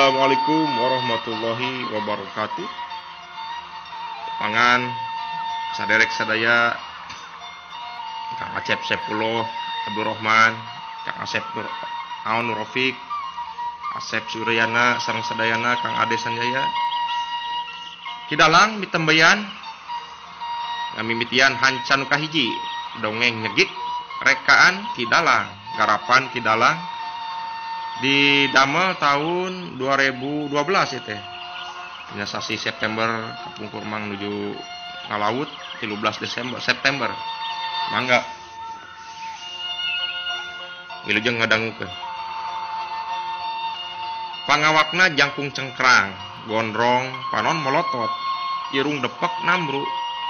Assalamualaikum warahmatullahi wabarakatuh. Pangan saderek sadaya Kang Acep Sepuluh Abdurrahman, Kang Asep Nur Aun Rofik, Asep Suryana sareng sadayana Kang Ade Sanjaya. Kidalang mitembeyan ngamimitian hanca nu kahiji dongeng nyegik rekaan Kidalang, garapan Kidalang didamel tahun 2012 ieu teh. Dina sasi September kapungkur mang nuju ngalaut 13 Desember September. Mangga. Wilujeng ngadangukeun. Pangawakna jangkung cengkrang, gondrong, panon molotot, irung depek namru,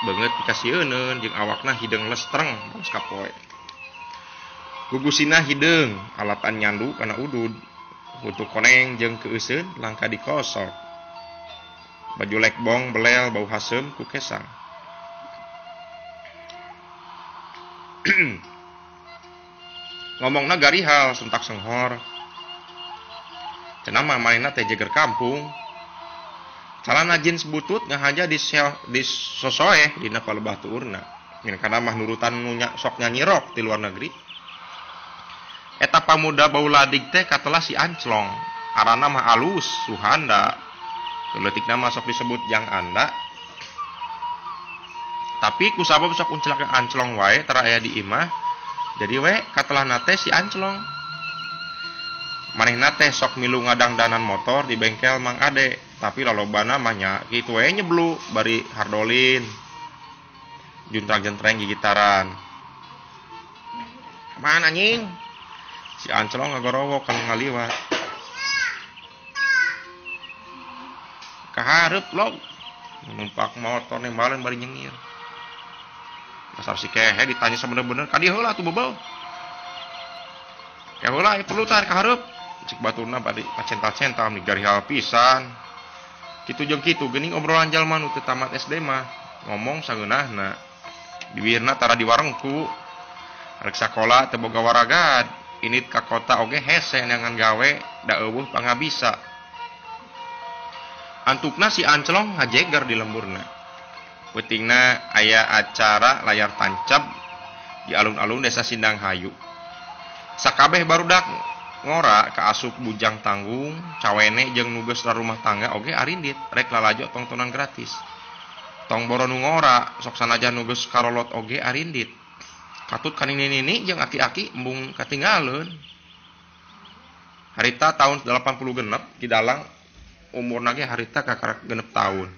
beungeut pikasieuneun jeung awakna hideung lestreng bangsa kapoe. Gugusina hideung, alatan nyandu kana udud, huntu koneng jeung keueuseun langka dikosok. Baju lekbong belel bau haseum ku kesang. Ngomongna garihal sentak senghor. Cenah mah manehna teh jeger kampung. Calana jeans butut ngahaja di sosoeh dina palebah tuurna. Minangkana mah nurutan nu sok nyanyi rock di luar negeri. Eta pamuda bau ladig teh katelah si Anclong. Arana mah alus Suhanda. Leutikna mah sok disebut Jang Anda. Tapi kusabab sok unclak Anclong wae tara aya di imah. Jadi we katelahna teh si Anclong. Manehna teh sok milu ngadangdanan motor di bengkel Mang Ade, tapi lalobana mah nya kitu we nyeblu bari hardolin. Juntrang-jentreng gigitaran. Mana anjing? Si Anclong ngagorowok kana ngaliwat. Kahareup log numpak motor nembalen bari nyengir. Dasar si kehe ditanya sebener-bener ka dieu heula atuh bebel. Ke heula perlu tah kahareup. Cik baturna bari pacental-cental meni garihal pisan. Kitu jeung kitu geuning obrolan jalma nu teu tamat SD mah ngomong sangeunahna. Bibirna tara diwarengku. Rek sakola teu boga waragad. Init ka kota oge hese neangan gawe da eueuh pangabisa. Antukna si Anclong ngajeger di lemburna. Peutingna aya acara layar tancap di alun-alun desa Sindang Hayu. Sakabeh barudak ngora kaasup bujang tanggung, cawene jeung nu geus rumah tangga oge arindit rek lalajo tongtonan gratis. Tong boro nu ngora sok sanajan nu geus karolot oge arindit. Katut ka nini-nini jeung aki-aki embung katinggaleun. Harita tahun 80 genep Kidalang umurna ge harita kakarak genep tahun.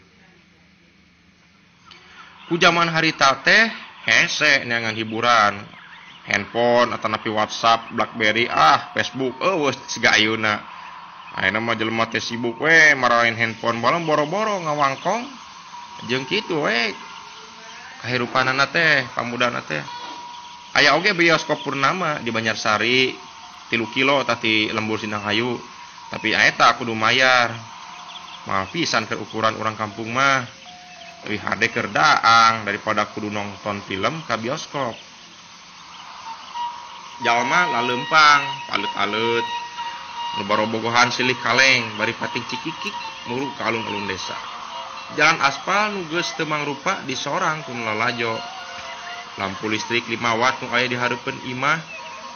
Ku jaman harita teh hese neangan hiburan, handphone atanapi WhatsApp, BlackBerry, Facebook, eueuh siga ayeuna. Ayeuna mah jelema teh sibuk we marawain handphone balong boro-boro ngawangkong jeung kitu we kahirupanana teh, pamudana teh. Aya oge bioskop Purnama di Banjarsari 3 kilo tati lembur Sindang Hayu, tapi eta kudu mayar. Mahal pisan keur ukuran urang kampung mah. Leuwih hade keur daang daripada kudu nonton film ka bioskop. Jalma laleumpang, paleut-aleut. Nu barobogohan silih kaleng bari pating cikikik muru ka alun-alun desa. Jalan aspal nu geus teu mangrupa disorang ku nu lalajo. Lampu listrik 5 watt nu aya di hareupeun imah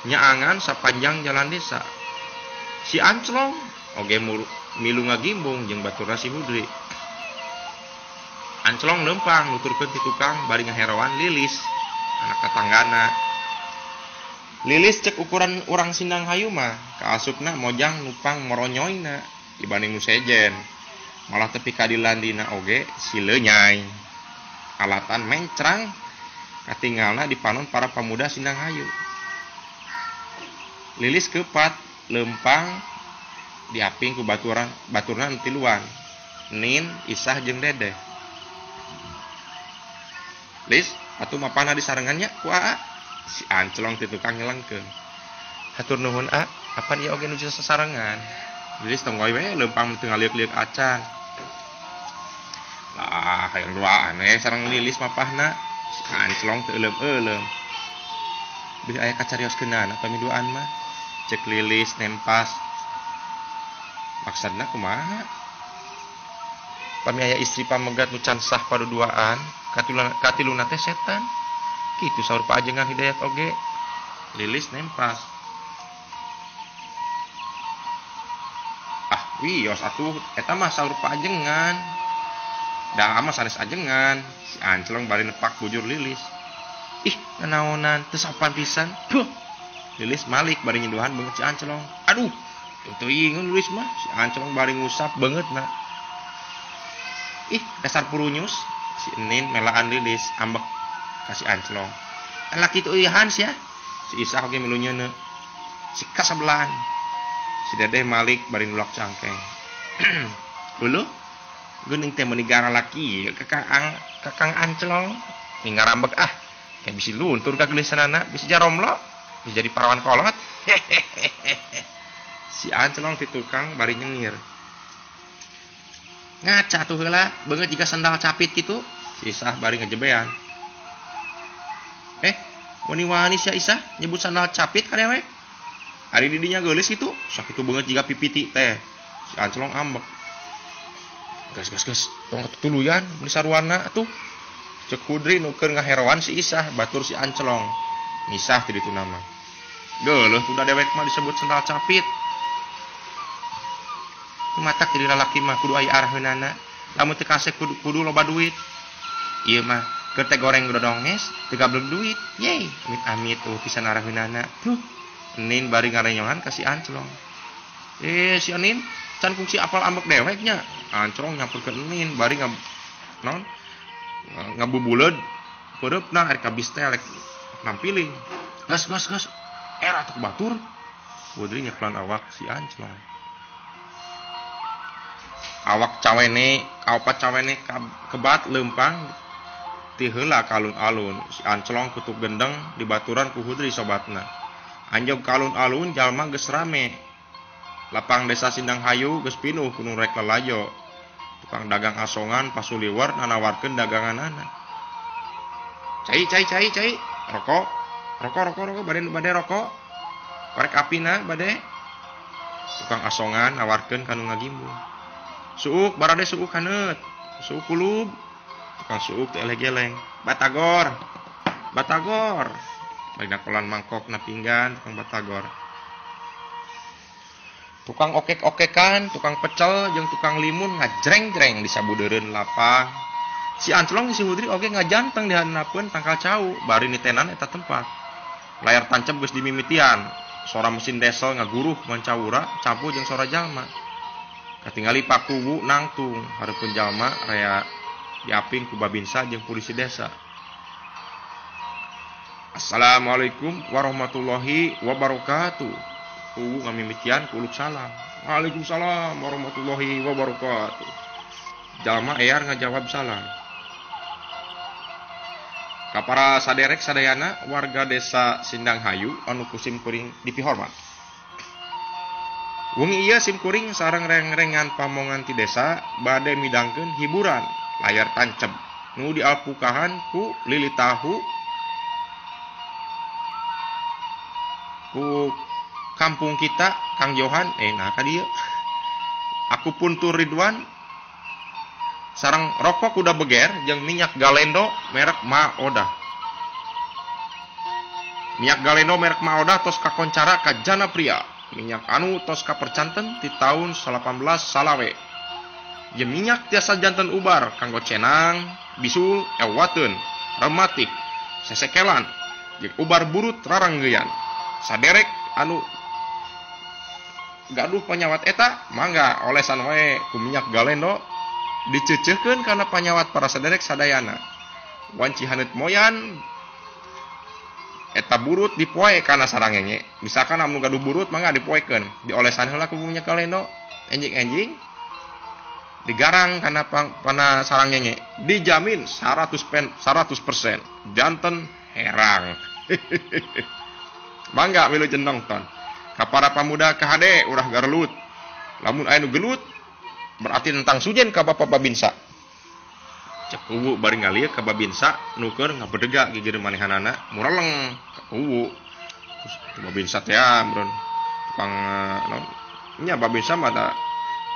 nyaangan sapanjang jalan desa. Si Anclong oge milu ngagimbung jeung baturna si Hudri. Anclong leumpang nuturkeun ti tukang bari ngaheroan Lilis, anak tetanggana. Lilis cek ukuran urang Sindang Hayu mah kaasupna mojang nupang moronyoyna dibanding nu sejen. Malah tepi ka dilandina oge si leunyai. Alatan mencrang katingalna di panon para pamuda Sindang Hayu. Lilis kepat lempang diaping ku baturan baturna nu tiluan. Nin, Isah jeung Dedeh. Lis, atuh mapana disarengannya ku Aa. Si Anclong ti tukang nyelengkeun. Hatur nuhun A, apan ieu oge nuju sasarengan. Lilis tong we lempang teu ngaliuk-liuk acan. Lah, hayang duaan we sareng Lilis mapahna. Si Anclong teu euleum-euleum. Bih aya kacarioskeunana pami duaan mah. Cek Lilis nempas. Maksudna kumaha? Pami aya istri pamegat nu can sah paduduaan, katiluna teh setan. Kitu saur paajengan Hidayat oge. Lilis nempas. Ah, wios atuh eta mah saur paajengan. Da mah sanes ajengan. Si Anclong bari nepak bujur Lilis. Ih, nanaonan teu sopan pisan. Puh. Lilis malik bari nyiduhan beungeut si Anclong. Aduh, teuing Lilis mah si Anclong bari ngusap beungeutna. Ih, dasar purunyus. Si Enin melaan Lilis ambek ka si Anclong. Laki teu euyahan sia. Si Isah oge milu nyeuneu. Si kasebelan. Si Dedeh malik bari nulak cangkeng. Heueuh. Geuning teh meuni gara laki ka Kang Anclong. Ngarambek ah. Kayak bisi luntur ka geulisanana, bisi jaromlo, bisa jadi parawan kolot. Si Anclong ti tukang bari nyengir. Ngaca tuh heula, beungeut jiga sendal capit kitu. Si Isah bari ngejebean. Wani-wani sia Isah nyebut sandal capit ka dewek. Ari di dinya geulis kitu, sakitu beungeut jiga pipiti teh. Si Anclong ambek. Gas gas gas, tong ketuluyan meuli saruana atuh. Cek Hudri nu keur ngaheroan si Isah batur si Anclong. Misah ti ditu nama. Geuleuh kuda dewek mah disebut sendal capit. Matak jadi lalaki mah kudu aya araheunana. Lamun teu kasep kudu loba duit. Ieu mah keur teh goreng dodonges teu gablek duit. Yey, amit-amit eueuh pisan araheunana. Duh, Enin bari ngarenyohan ka si Anclong. Si Enin can kungsi apal ambek dewek nya. Anclong nyamperkeun Enin bari naon? Ngabubuleud peureupna arek ka bis teh rek nampiling. Gas gas gas. Era atuh batur. Putri nyeklan awak si Anclong. Awak cawene, kaopat cawene kebat leumpang ti heula ka alun-alun. Si Anclong kutuk gendeng dibaturan ku Hudri sobatna. Anjog ka alun-alun jalma geus rame. Lapang desa Sindang Hayu geus pinuh ku nu rek lalajo. Tukang dagang asongan pasuliwer nanawarkeun daganganana. Cai cai cai cai, rokok. Rokok rokok rokok bade bade rokok. Korek apina bade. Tukang asongan nawarkeun ka nu ngagimbung. Suuk barade suuk haneut. Suuk kulub. Tukang suuk teh eleh-geleng. Batagor. Batagor. Bari nakolan mangkok na pinggan tukang batagor. Tukang okek-okekan, tukang pecel jeung tukang limun ngajreng-jreng di sabudeureun lapang. Si Anclong si Hudri oge ngajanteng di handapeun tangkal cau bari nitenan eta tempat. Layar tancep geus dimimitian. Sora mesin desel ngaguruh mancawura campuh jeung sora jalma. Katingali pakuwu nangtung hareupeun jalma rea diaping ku Babinsa jeung polisi desa. Assalamualaikum warahmatullahi wabarakatuh. Kuwu ngamimitian ku uluk salam. Waalaikumsalam warahmatullahi wabarakatuh. Jalma ear ngajawab salam. Ka para saderek sadayana warga desa Sindang Hayu anu ku simkuring dipihormat. Wengi ieu simkuring sareng reng-rengan pamongan ti desa bade midangkeun hiburan layar tancep nu dialpukahan ku lili tahu ku kampung kita Kang Johan nah ka dieu. Aku puntur Ridwan sareng rokok kuda beger jeung minyak Galendo merek Maoda. Minyak Galendo merek Maoda tos kakoncara ka jana pria. Minyak anu tos kapercanten ti taun 18 salawe. Jeung minyak tiasa janten ubar kanggo cenang, bisul, ewateun, rematik, sesekelan, jeung ubar burut raranggeyan. Saderek anu gaduh panyawat eta mangga olesan wae ku minyak Galendo dicecehkeun kana panyawat para saderek sadayana. Wanci haneut moyan eta burut dipoe kana sarangenge. Misalkan anu gaduh burut mangga dipoekeun, diolesan heula ku minyak Galendo, enjing-enjing digarang kana pana sarangenge, dijamin 100% janten herang. Mangga wilujeng nonton. Ka para pamuda kahade urah garelut. Lamun aya nu gelut berarti tentang sujen ka Bapak Babinsa. Cek uwu bari ngalieu ka Babinsa nu keur ngabedega gigir manehanana mureleng ka uwu. Terus Babinsa teh meureun tukang naon nya Babinsa mah da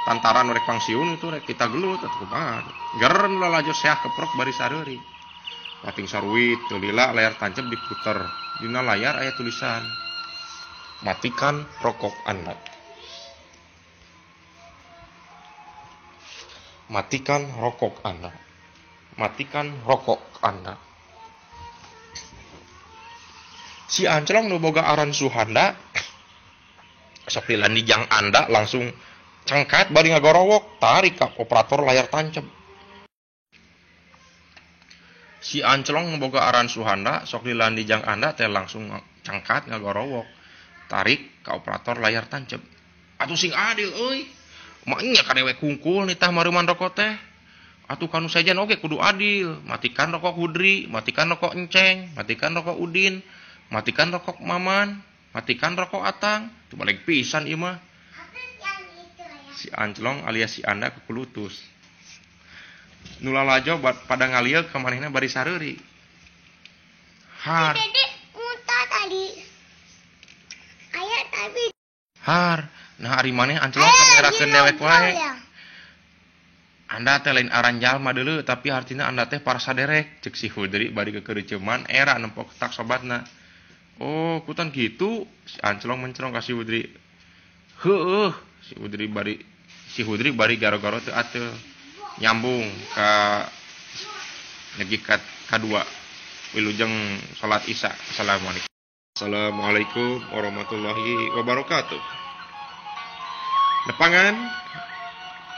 Tantara nu rek pangsiun itu rek kita gelut atuh kumaha. Ger nu lalajo seah keprok bari sareuri. Pating saruit teu lila layar tancep diputer. Dina layar aya tulisan matikan rokok Anda. Matikan rokok Anda. Matikan rokok Anda. Si Anclong nu boga aran Suhanda sok dilandijang Anda langsung cengkat bari ngagorowok tarik ka operator layar tancep. Si Anclong nu boga aran Suhanda sok dilandijang Anda teh langsung cengkat ngagorowok tarik ka operator layar tancep. Atuh sing adil euy. Maenya ka dewek kungkul nitah mareuman rokok teh. Atuh kanu sejen oge kudu adil. Matikan rokok Hudri, matikan rokok Enceng, matikan rokok Udin, matikan rokok Maman, matikan rokok Atang. Tuh balik pisan ieu mah. Si Anclong alias si Anda kekulutus. Nu lalajo pada ngalieu ka manehna bari sareuri. Har. Dede muntah tadi. Aya tapi. Har. Nah ari maneh Anclong ngerakeun dewek wae. Anda teh lain aran jalma deuleu tapi artina Anda teh para saderek ceuk si Hudri bari kekereuceuman era nempok tak sobatna. Oh, kutan gitu si Anclong mencerong ka si Hudri. Heueuh, si Hudri bari garo-garo teu ateu. Nyambung ka nyegi ka kadua. Wilujeng salat Isya. Assalamualaikum. Assalamualaikum warahmatullahi wabarakatuh. Nepangan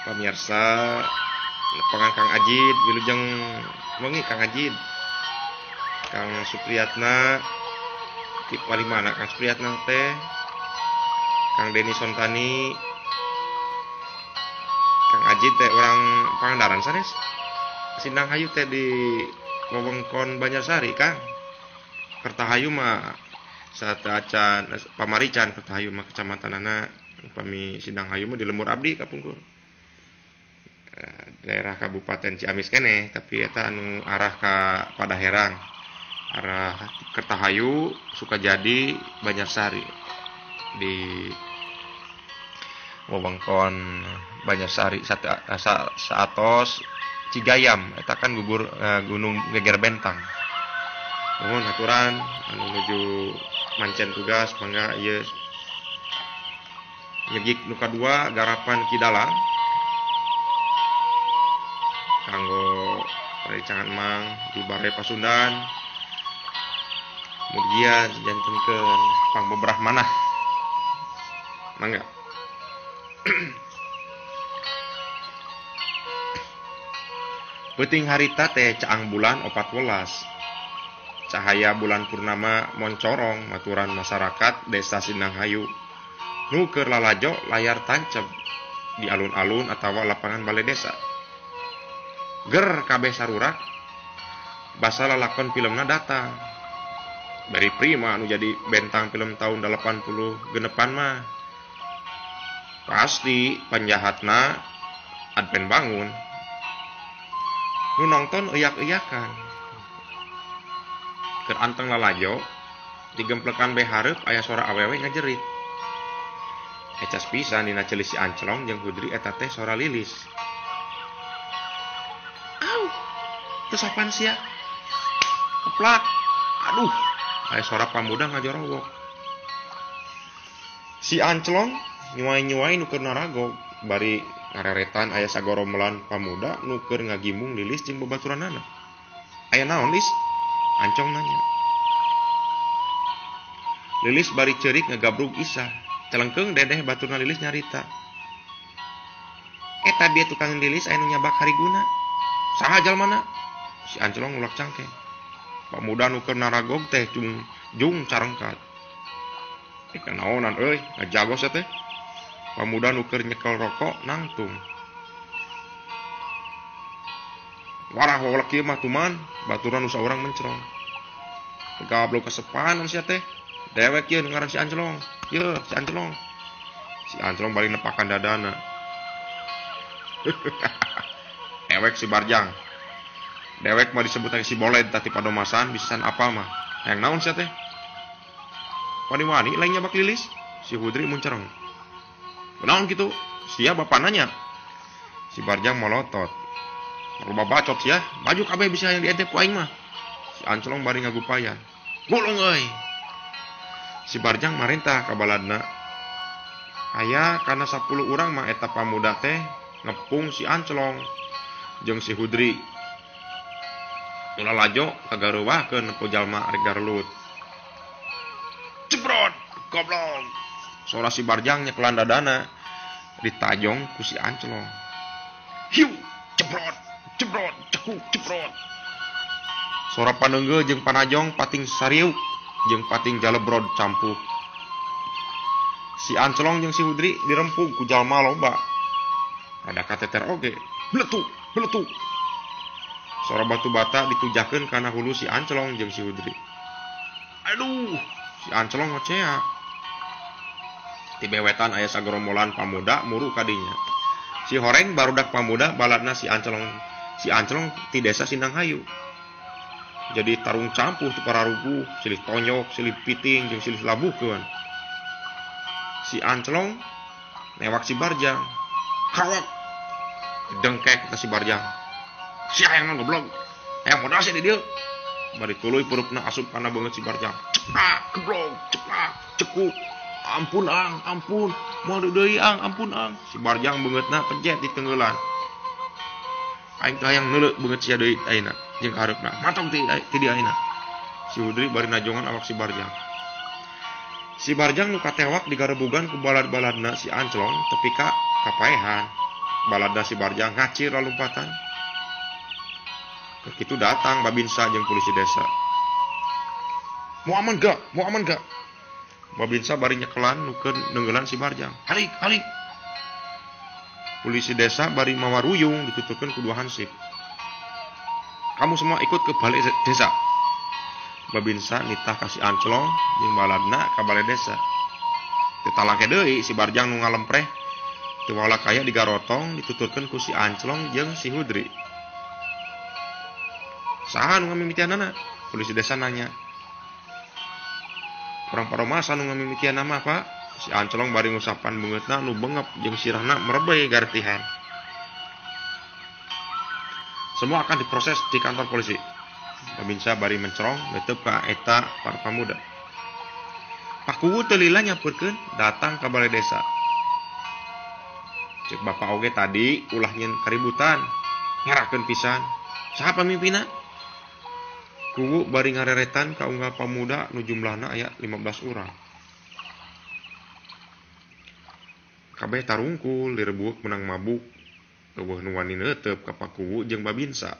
pamirsa, nepangan Kang Ajid, wilujeng wengi Kang Ajid. Kang Supriyatna ti paling mana Kang Supriyatna teh? Kang Deni Sontani, Kang Ajid teh orang Pangandaran sanes. Sindang Hayu teh di wewengkon Banjarsari Kang. Kertahayu mah sateuacan Pamarican Kertahayu mah kecamatanana upami Sindang Hayu mah di lembur abdi kapungkur. Daerah Kabupaten Ciamis keneh tapi eta anu arah ka Padaherang. Arah Kertahayu, Sukajadi, Banjarsari di wewengkon Banjarsari saatos Cigayam eta kan gugur Gunung Geger Bentang. Nuhun aturan anu nuju mancen tugas mangga ieu nyegik nu kadua garapan Ki Dalang kanggo parecangan Mang di Bare Pasundan mugia jantenkeun pangbeberah manah mangga. Peuting harita teh caang bulan 14. Cahaya bulan purnama moncorong maturan masyarakat desa Sindanghayu. Nu keur lalajo layar tancep di alun-alun atawa lapangan balai desa. Ger kabeh sarurak basa lalakon filmna datang. Bari prima anu jadi bentang film tahun 80 genepan mah. Pasti panjahatna Advent Bangun. Nu nonton eyak-eyakan. Keur anteng lalajo digemplekan be hareup aya sora awewe ngajerit. Ecas pisan dina ceuli si Anclong jeung Hudri eta teh sora Lilis. Au, teu sopan sia. Keplak. Aduh, aya sora pamuda ngajorowok. Si Anclong nyuai-nyuai nu keur naragog bari ngareretan aya sagoromelan pamuda nu keur ngagimung Lilis jeung babaturanana. Aya naon, Lis? Ancong nanya. Lilis bari ceurik ngagabrug isah. Celengkeung dedeh baturna Lilis nyarita. Eta bieu tukang Lilis aya nu nyabak hariguna. Saha jalmana? Si Anclong ngulak cangkeng. Pamuda nu keur naragog teh jung carengkat. Ih naonan euy, ngajago sia teh. Pamuda nu keur nyekel rokok nangtung. Warah wolek ieu mah tuman, baturan nu saurang mencerong. Gablok kesepanan sia teh. Dewek ieu nu ngaran si Anclong. Yeuh, si Anclong. Si Anclong bari nepakan dadana. Dewek si Barjang. Dewek mah disebut si Boled tati padomasan bisan apal mah. Hayang naon sia teh? Wani-wani lain nyabak Lilis. Si Hudri muncereng. Naon kitu? Sia bapak nanya. Si Barjang molotot. Loba bacot sia, maju kabeh bisa yang dientep ku aing mah. Si Anclong bari ngagupayan. Gulung euy. Si Barjang marentah ka baladna. Aya kana 10 urang mah eta pamuda teh ngepung si Anclong jeung si Hudri. Ulah lajo kagareuwahkeun nempo jalma arek garelut. Cebrot, goblok. Sora si Barjang nyekelan dadana ditajong ku si Anclong. Hiu, cebrot, cebrot, cekuk, cebrot. Sora paneunggeul jeung panajong pating sariuk jeung pating jalebrod campuh. Si Anclong jeung si Hudri dirempug ku jalma loba. Ada kateter oge, beletuk, beletuk. Sora batu bata ditujakeun kana hulu si Anclong jeung si Hudri. Aduh, si Anclong ngocea. Tibewetan aya sagerombolan pamuda muru kadinya. Si Horeng barudak pamuda baladna si Anclong. Si Anclong ti desa Sindanghayu. Jadi tarung campuh tu pararuguh, silih tonyok, silih piting jeung silih labuhkeun. Si Anclong newak si Barjang. Kawak. Dengkek ka si Barjang. Sia yang goblok. Hayang modal sia di dieu. Bari tuluy purupna asup kana beungeut si Barjang. Cepak, goblok, cepak, cekuk. Ampun ang, ampun. Moal deui ang, ampun ang. Si Barjang beungeutna pejet di tenggelan. Aing teh hayang neuleuh beungeut sia deui ayeuna jeung kahareupna. Matong ti di ayeuna. Si Hudri bari najongan awak si Barjang. Si Barjang nu katewak digarebugan ku balad-baladna si Anclong tepi ka kapaehan. Baladna si Barjang ngacir lalumpatan. Begitu datang Babinsa jeung polisi desa. Mau aman gak? Mau aman gak? Babinsa bari nyekelan nukeun neunggelan si Barjang. Halik, halik. Polisi desa bari mawa ruyung dituturkeun ku dua hansip. Kamu semua ikut ke balai desa. Babinsa nitah ka si Anclong jeung baladna ka balai desa. Teu talangke deui si Barjang nu ngalempreh. Teu walakaya digarotong dituturkeun ku si Anclong jeung si Hudri. Saha nu ngamimitianana? Polisi desa nanya. Urang paromasan nu ngamimitianna mah, Pak. Si Anclong bari ngusapan beungeutna nu bengep jeung sirahna merebey garetihan. Semua akan diproses di kantor polisi. Babinsa bari mencerong neuteub ka eta para pamuda. Pak Kuwu teu lila nyamperkeun datang ka balai desa. Cek bapak oge tadi ulah nyeun kaributan, ngerakeun pisan. Saha pamimpinna? Kuwu bari ngareretan ka unggal pamuda nu jumlahna aya 15 urang. Kabeh tarungkul direbuuk menang mabuk. Eueuh nu wani neuteup ka Pak Kuwu jeung Babinsa.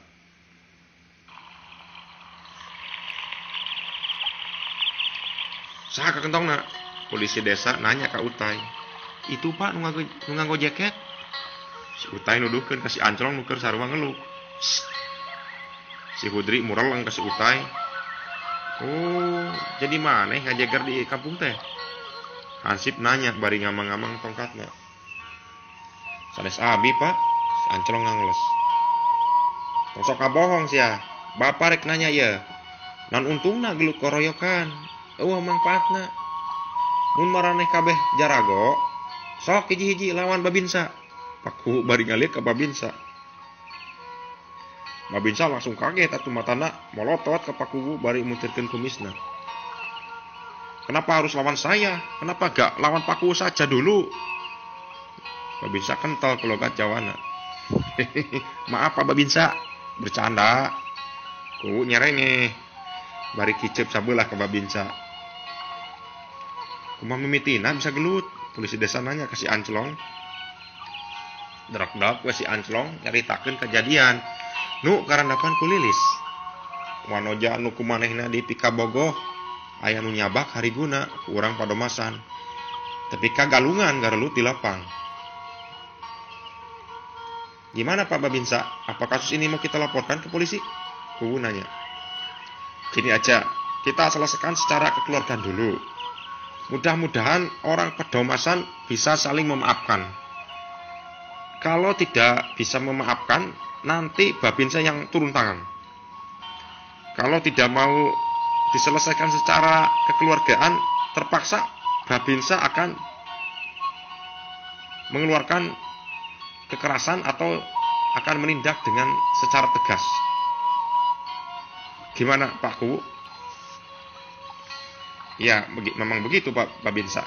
Saha kakentongna? Polisi desa nanya ka Utai. Itu Pak nu nganggo jaket. Si Utai nuduhkeun ka si Anclong nu keur sarua ngeluk. Si Hudri mureleng ka si Utai. Oh, jadi maneh ngajeger di kampung teh? Hansip nanya bari ngamang-ngamang tongkatna. Sanes abi, Pak. Si Anclong ngangles. Tong sok kabohong sia. Bapak rek nanya ye. Naon untungna gelut koroyokan? Eueuh mangpaatna. Mun maraneh kabeh jarago, sok hiji-hiji lawan Babinsa. Pak Kuwu bari ngalieu ka Babinsa. Babinsa langsung kaget atuh matana molotot ka Pak Kuwu bari mutirkeun kumisna. Kenapa harus lawan saya? Kenapa gak lawan Pak Kuwu saja dulu? Babinsa kental ke logat Jawana. Maaf Pak Babinsa, bercanda. Kuwu nyerengeh. Bari kicep sabelah ke Babinsa. Kumaha mimitina bisa gelut? Polisi desa nanya ke si Anclong. Drak-drak we si Anclong nyaritakeun kejadian nu karandapan ku Lilis. Wanoja nu kumanehna di pikabogoh aya nu nyabak hariguna ku urang padomasan. Tapi kagalungan garelut di lapang. Gimana Pak Babinsa? Apa kasus ini mau kita laporkan ke polisi? Kuwu nanya. Gini aja, kita selesaikan secara kekeluargaan dulu. Mudah-mudahan orang pedomasan bisa saling memaafkan. Kalau tidak bisa memaafkan, nanti Babinsa yang turun tangan. Kalau tidak mau diselesaikan secara kekeluargaan, terpaksa Babinsa akan mengeluarkan kekerasan atau akan menindak dengan secara tegas. Gimana Pak Kuwu? Ya, memang begitu Pak Babinsa.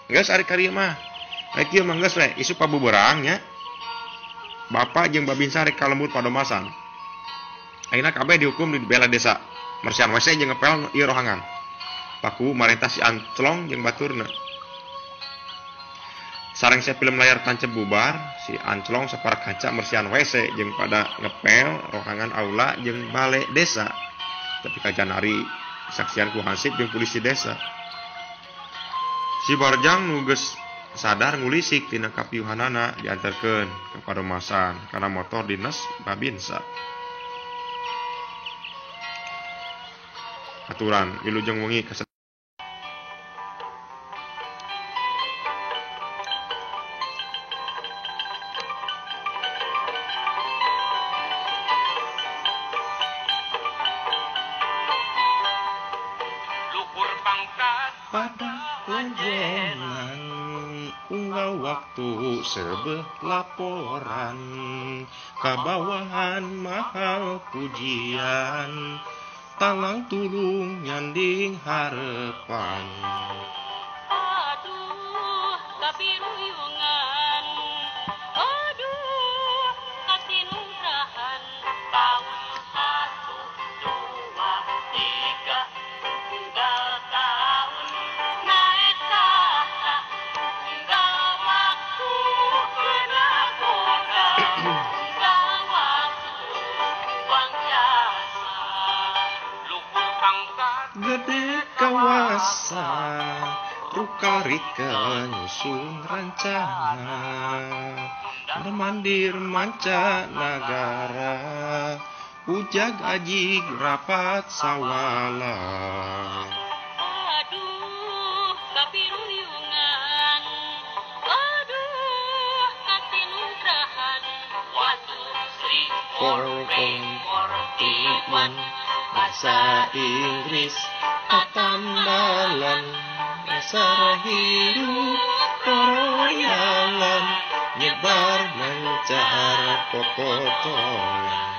Geus ari karieu mah. Rek ieu mah geus we isuk pabuberang nya. Bapak jeung Babinsa rek ka lembur padomasan. Ayeuna kabeh dihukum di bela desa. Mersihan WC jeung ngepel ieu rohangan. Pak Kuwu marentah si Anclong jeung baturna. Sareng saya film layar tancep bubar, si Anclong sapara kaca mersihan WC jeung pada ngepel rohangan aula jeung bale desa. Tapi kajanari saksian ku hansip jeung polisi desa. Si Barjang nu geus sadar ngulisik tina kapiuhanana diantarkeun ka padomasan kana motor dinas Babinsa. Aturan wilujeng wengi pada lejenan unggal waktu sebeh laporan kabawahan mahal pujian talang tulung nyanding harepan. Aduh kapiruyungan, aduh katinurahan, tahun 1, 2, 3 unggal tahun naik tahta, unggal waktu kena modal, unggal waktu buang jasa, luhur pangkat gede kawasa rukarika nyusun rencana mandir manca nagara ujag ajig rapat sawala. Aduh kapiruyungan, aduh katinugrahan, 1, 2, 3, 4, 41 bahasa Inggris katambalan dasar hidup koroyalan nyebar mencar popotongan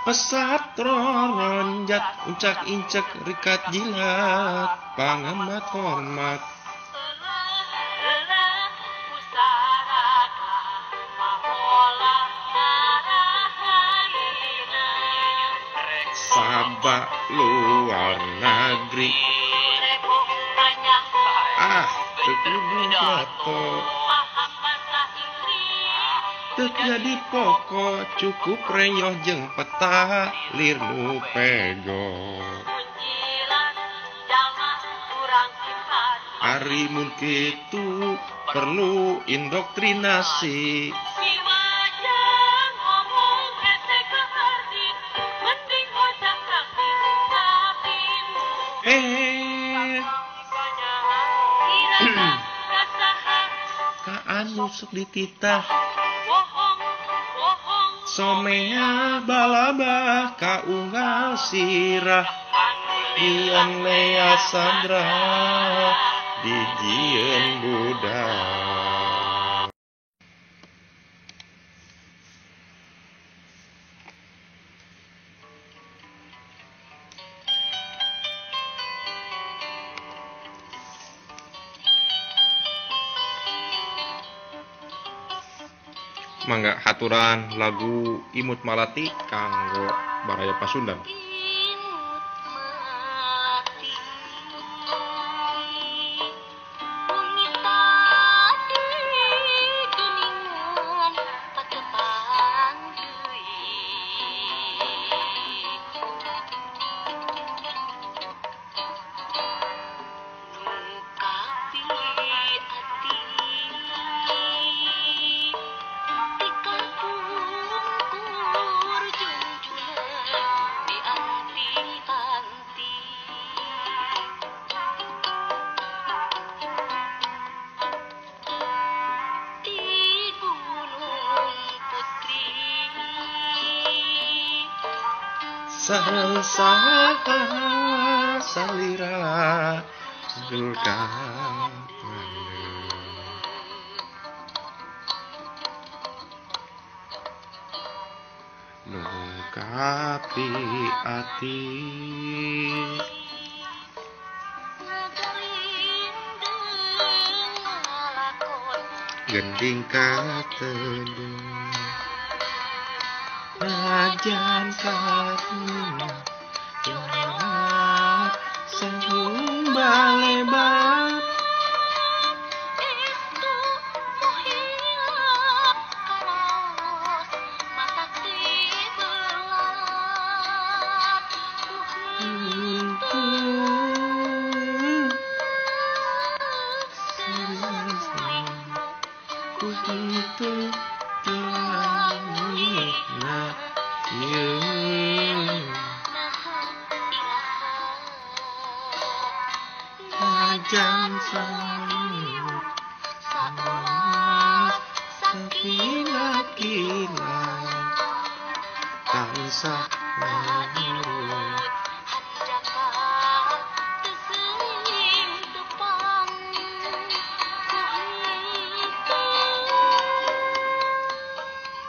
pesat ronjat uncak incek rikat jilat pangamat hormat. Sabak luar negeri ah teu kudu teu jadi pokok cukup reyoh jeung peta lir nu pego. Ari mun kitu perlu indoktrinasi. Kaan nusuk dititah somea balabah kaunggal sirah Ian Lea Sandra dijieun budak. Mangga haturan lagu Imut Malati kanggo Baraya Pasundan. Saha salira dulka Kapi ati gending kateduh najan karunya curhat senyum balebar.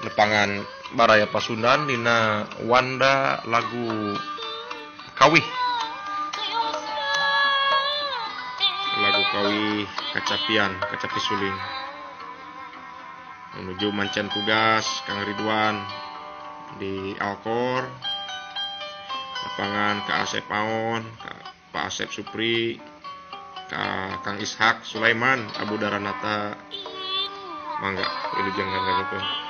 Nepangan Baraya Pasundan dina wanda lagu kawih. Lagu kawih kacapian, kacapi suling. Menuju mancen tugas Kang Ridwan di Alkor. Lapangan Ka Asep Aon, Ka Pak Asep Supri, Ka Kang Ishak Sulaiman, Abu Daranata. Mangga wilujeng ngadangukeun.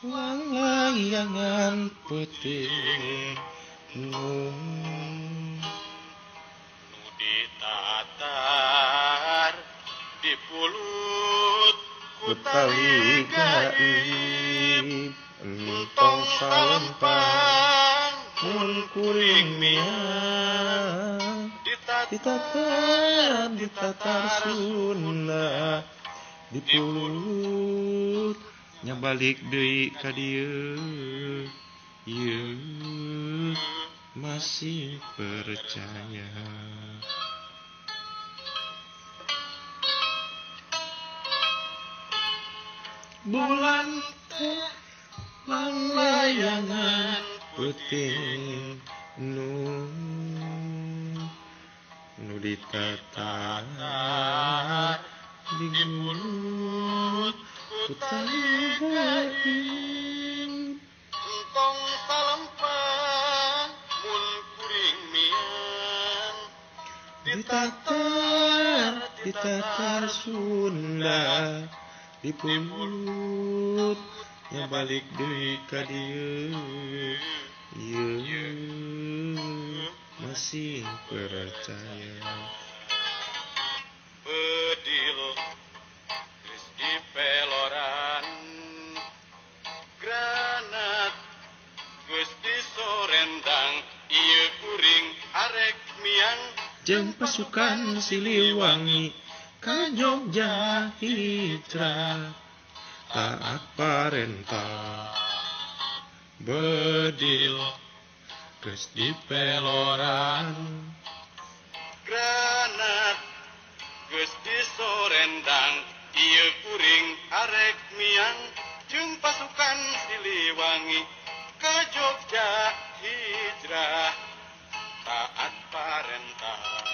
Layangan putih nu ditatar di pulut ku tali gaib entong salempang mun kuring miang ditatar ditatar sunnah di pulut nya balik deui ka dieu ieu masih percaya. Bulan teh Neangan peuting nu nu ditatar di mulut ku tali gading entong salempang mun kuring miang ditatar Sunda dipulut nya balik deui ka dieu ieu masih percaya bedil geus dipeloran granat geus disorendang ieu kuring arek miang jeung pasukan Siliwangi ka Jogja hijrah taat parentah bedil geus dipeloran granat geus disorendang ieu kuring arek miang jeung pasukan Siliwangi ka Jogja hijrah taat parentah.